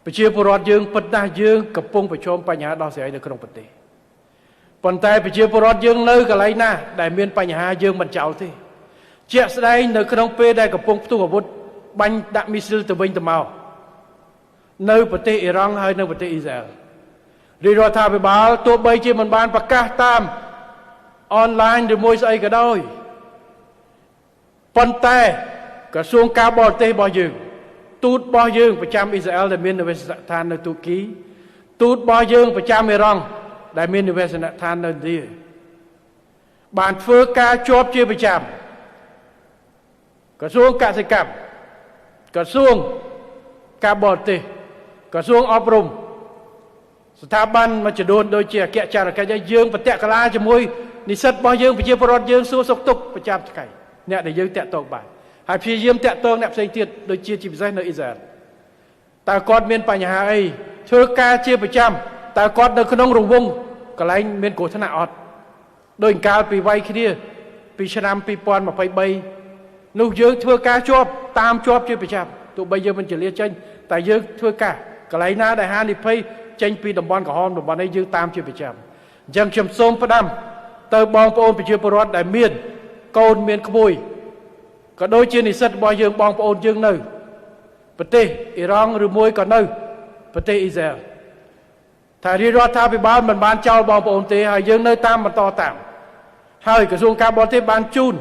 ប្រជាពលរដ្ឋយើងពិតណាស់យើងកំពុងប្រឈមបញ្ហាដោះស្រាយនៅក្នុងប្រទេសប៉ុន្តែប្រជាពលរដ្ឋយើងនៅកន្លែងណាដែលមានបញ្ហាយើងមិនចោលទេជាក់ស្ដែងនៅក្នុងពេលដែលកំពុងផ្ទុះអាវុធបាញ់ដាក់មីស៊ីលទៅវិញទៅមកនៅប្រទេសអ៊ីរ៉ង់ហើយនៅប្រទេសអ៊ីស្រាអែលរាជរដ្ឋាភិបាលទោះបីជាមិនបានប្រកាសតាមអនឡាញឬមួយស្អីក៏ដោយប៉ុន្តែក្រសួងការបរទេសរបស់យើងទូតរបស់យើងប្រចាំអ៊ីស្រាអែលដែលមាននិវេសនដ្ឋាននៅទូគីទូតរបស់យើងប្រចាំអ៊ីរ៉ង់ដែលមាននិវេសនដ្ឋាននៅឥណ្ឌាបានធ្វើការជាប់ជាប្រចាំក្រសួងកសិកម្មក្រសួងការបរទេសក្រសួងអប់រំស្ថាប័នមួយចំនួនដូចជាអគ្គចារកិច្ចយើងប្រតិកលាជាមួយនិស្សិតរបស់យើងប្រជាពលរដ្ឋយើងសួរសុខទុក្ខប្រចាំថ្ងៃអ្នកដែលយើងតាក់ទងបានហើយព្យាយាមតាក់ទងអ្នកផ្សេងទៀតដូចជាជាពិសេសនៅអ៊ីស្រាអែលតើគាត់មានបញ្ហាអីធ្វើការជាប្រចាំតើគាត់នៅក្នុងរង្វង់កន្លែងមានគ្រោះថ្នាក់អត់ដោយកាលពីវ័យគ្នាពីឆ្នាំ2023នោះយើងធ្វើការជាប់តាមជាប់ជាប្រចាំទោះបីយើងមិនចលាចេញតែយើងធ្វើការកន្លែងណាដែលហានិភ័យចេញពីតំបន់ក្រហមតំបន់នេះយើងតាមជាប្រចាំអញ្ចឹងខ្ញុំសូមផ្ដាំទៅបងប្អូនប្រជាពលរដ្ឋដែលមានកូនមានក្មួយក៏ដូចជានិស្សិតរបស់យើងបងប្អូនយើងនៅប្រទេសអ៊ីរ៉ង់ឬមួយក៏នៅប្រទេសអ៊ីស្រាអែលថារាជរដ្ឋាភិបាលមិនបានចោលបងប្អូនទេហើយយើងនៅតាមបន្តតាមហើយក្រសួងការបរទេសបានជូន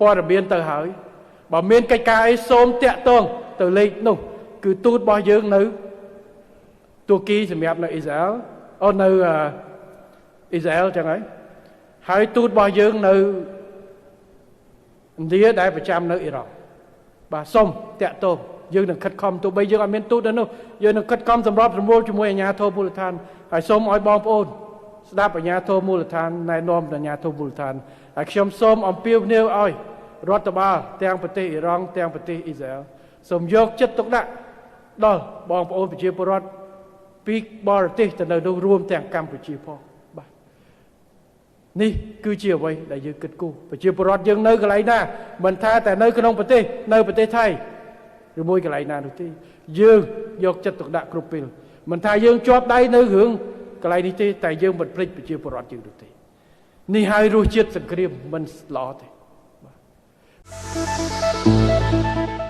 ព័ត៌មានទៅហើយបើមានកិច្ចការអីសូមតាក់ទងទៅលេខនោះគឺទូតរបស់យើងនៅទូគីសម្រាប់នៅអ៊ីស្រាអែលអូនៅអ៊ីស្រាអែលចឹងហើយហើយទូតរបស់យើងនៅឥណ្ឌាដែលប្រចាំនៅអ៊ីរ៉ង់បាទសូមតាក់ទងយើងនឹងខិតខំទោះបីយើងអត់មានទូតនៅនោះយើងនឹងខិតខំសម្របសម្រួលជាមួយអាជ្ញាធរមូលដ្ឋានហើយសូមឲ្យបងប្អូនស្ដាប់អាជ្ញាធរមូលដ្ឋានណែនាំអាជ្ញាធរមូលដ្ឋានហើយខ្ញុំសូមអំពាវនាវឲ្យរដ្ឋបាលទាំងប្រទេសអ៊ីរ៉ង់ទាំងប្រទេសអ៊ីស្រាអែលសូមយកចិត្តទុកដាក់ដល់បងប្អូនប្រជាពលរដ្ឋពីបរទេសទៅនៅនោះរួមទាំងកម្ពុជាផងបាទនេះគឺជាអ្វីដែលយើងគិតគូរប្រជាពលរដ្ឋយើងនៅកន្លែងណាមិនថាតែនៅក្នុងប្រទេសនៅប្រទេសថៃឬមួយកន្លែងណានោះទេយើងយកចិត្តទុកដាក់គ្រប់ពេលមិនថាយើងជាប់ដៃនៅរឿងកន្លែងនេះទេតែយើងមិនភ្លេចប្រជាពលរដ្ឋយើងនោះទេនេះហើយរសជាតិសង្គ្រាមមិនល្អទេបាទ។